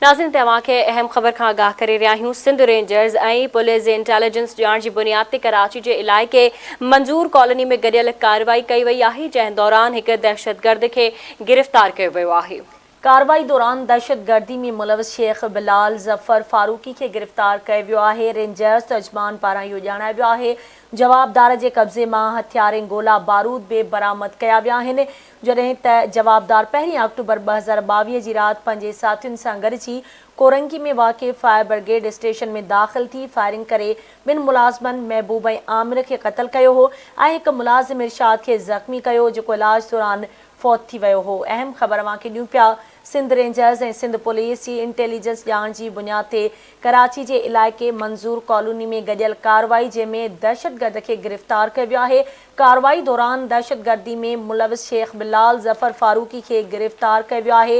ناظرين توهان کي اهم خبر کان آگاهه ڪري رهيا آهيون سنڌ رينجرز ۽ پوليس جي انٽيليجنس ڄاڻ جي بنياد تي ڪراچي جي علائقي منظور ڪالوني ۾ گڏيل ڪارروائي ڪئي وئي آهي جنهن دوران هڪ دهشتگرد کي گرفتار ڪيو ويو آهي. ڪارروائي دوران دهشتگردي ۾ ملوث شيخ بلال ظفر فاروقي کي گرفتار ڪيو ويو آهي، رينجرز ترجمان پاران اهو ڄاڻايو ويو آهي جوابدار جي قبضي مان هٿيار ۽ گولا بارود به برآمد ڪيا ويا آهن، جڏهن ته جوابدار پهرين آڪٽوبر 2022 جي رات پنهنجي ساٿين سان گڏجي ڪورنگي ۾ واقع فائر برگيڊ اسٽيشن ۾ داخل ٿي فائرنگ ڪري ٻن ملازمن محبوب ۽ عامر کي قتل ڪيو هو ۽ هڪ ملازم ارشاد کي زخمي ڪيو جيڪو علاج دوران فوت ٿي ويو هو. اهم خبر اوهان کي ڏيون پيا سنڌ رينجرز ۽ سنڌ پوليس جي انٽيليجنس ڄاڻ جي بنياد تي ڪراچي جي علائقي منظور ڪالوني ۾ گڏيل ڪارروائي جنهن ۾ دهشتگرد کي گرفتار ڪيو ويو آهي ڪارروائي دوران دهشتگردي ۾ ملوث شيخ بلال ظفر فاروقي کي گرفتار ڪيو ويو آهي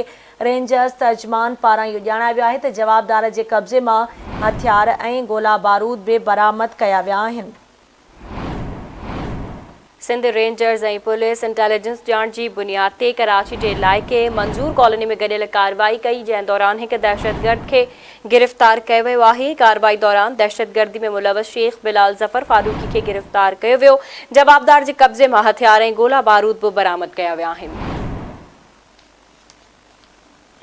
رينجرز ترجمان پاران اهو ڄاڻايو ويو آهي ته جوابدار جي قبضي مان هٿيار ۽ گولا بارود به برآمد ڪيا ويا آهن. سنڌ رينجرز ۽ پوليس انٽيليجنس ڄاڻ جي بنياد تي ڪراچي جي علائقي منظور ڪالوني ۾ گڏيل ڪارروائي ڪئي جنهن دوران هڪ دهشتگرد کي گرفتار ڪيو ويو آهي ڪارروائي دوران دهشتگردي ۾ ملوث شيخ بلال ظفر فاروقي کي گرفتار ڪيو ويو جوابدار جي قبضي مان هٿيار ۽ گولا بارود به برآمد ڪيا ويا آهن.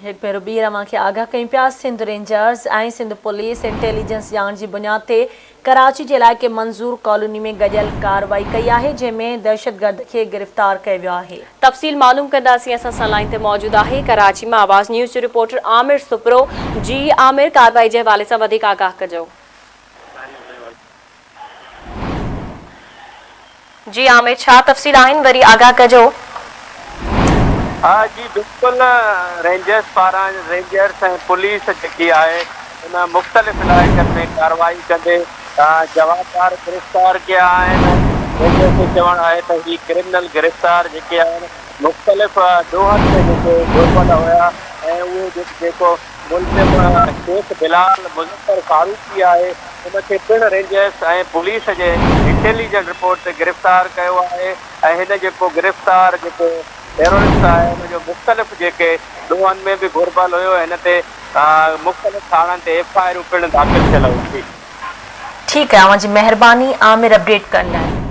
هڪ ڀيرو ٻيهر اوهان کي آگاهه ڪيون پيا Sindh Rangers ۽ Sindh police intelligence ڄاڻ جي بنياد تي ڪراچي جي علائقي منظور ڪالوني ۾ گڏيل ڪارروائي ڪئي آهي جنهن ۾ دهشتگرد کي گرفتار ڪيو ويو آهي. تفصيل معلوم ڪنداسين اسان سان لائين تي موجود آهي ڪراچي مان آواز نيوز جو رپورٽر عامر سپرو جي عامر ڪارروائي جي حوالي سان وڌيڪ آگاهه ڪجو. جي عامر ڇا تفصيل آهن وري آگاهه ڪجو. ها جي بلڪل رينجرز پاران رينجرز ۽ پوليس جيڪي آهي ان مختلف علائقن ۾ ڪارروائي ڪندي جوابدار گرفتار ڪيا آهن رينجرز جو چوڻ آهي ته هي ڪرمنل گرفتار جيڪي آهن مختلف ڏوهن ۾ جيڪي گهربل هيا ۽ اهي جيڪو ملزم شيخ بلال مظفر فاروقي آهي ان کي پڻ رينجرز ۽ پوليس جي انٽيليجنٽ رپورٽ تي گرفتار ڪيو آهي ۽ هن جيڪو گرفتار جيڪو ٽيرورسٽ آهي ان جو مختلف جيڪي ڏوهن ۾ به گهربل هيو هن تي مختلف ٿاڻن تي ايف I آرون پڻ داخل ٿيل هيون. ٺيڪ آهي اوهان جي مهرباني عامر اپڊيٽ ڪرڻ لاء.